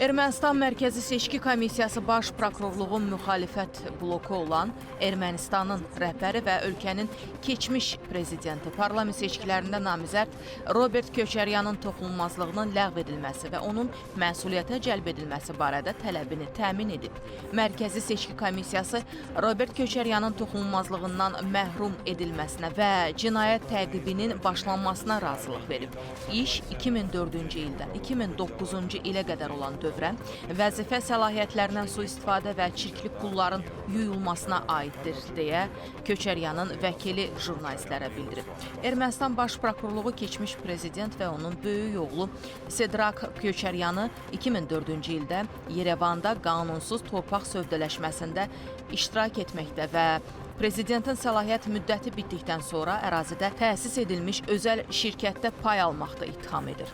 Ermənistan Mərkəzi Seçki Komissiyası Baş Prokurorluğun müxalifət bloku olan Ermənistanın rəhbəri və ölkənin keçmiş prezidenti parlament seçkilərində namizəd Robert Köçəryanın toxunulmazlığının ləğv edilməsi və onun məsuliyyətə cəlb edilməsi barədə tələbini təmin edib. Mərkəzi Seçki Komissiyası Robert Köçəryanın toxunulmazlığından məhrum edilməsinə və cinayət təqibinin başlanmasına razılıq verib. İş 2004-cü ildən 2009-cu ilə qədər olan dövrə vəzifə səlahiyyətlərindən sui-istifadə və çirkli pulların yuyulmasına aiddir deyə Köçəryanın vəkili jurnalistlərə bildirib. Ermənistan Baş Prokurorluğu keçmiş prezident və onun böyük oğlu Sedrak Köçəryanı 2004-cü ildə Yerevanda qanunsuz torpaq sövdələşməsində iştirak etməkdə və prezidentin səlahiyyət müddəti bitdikdən sonra ərazidə təsis edilmiş özəl şirkətdə pay almaqda ittiham edir.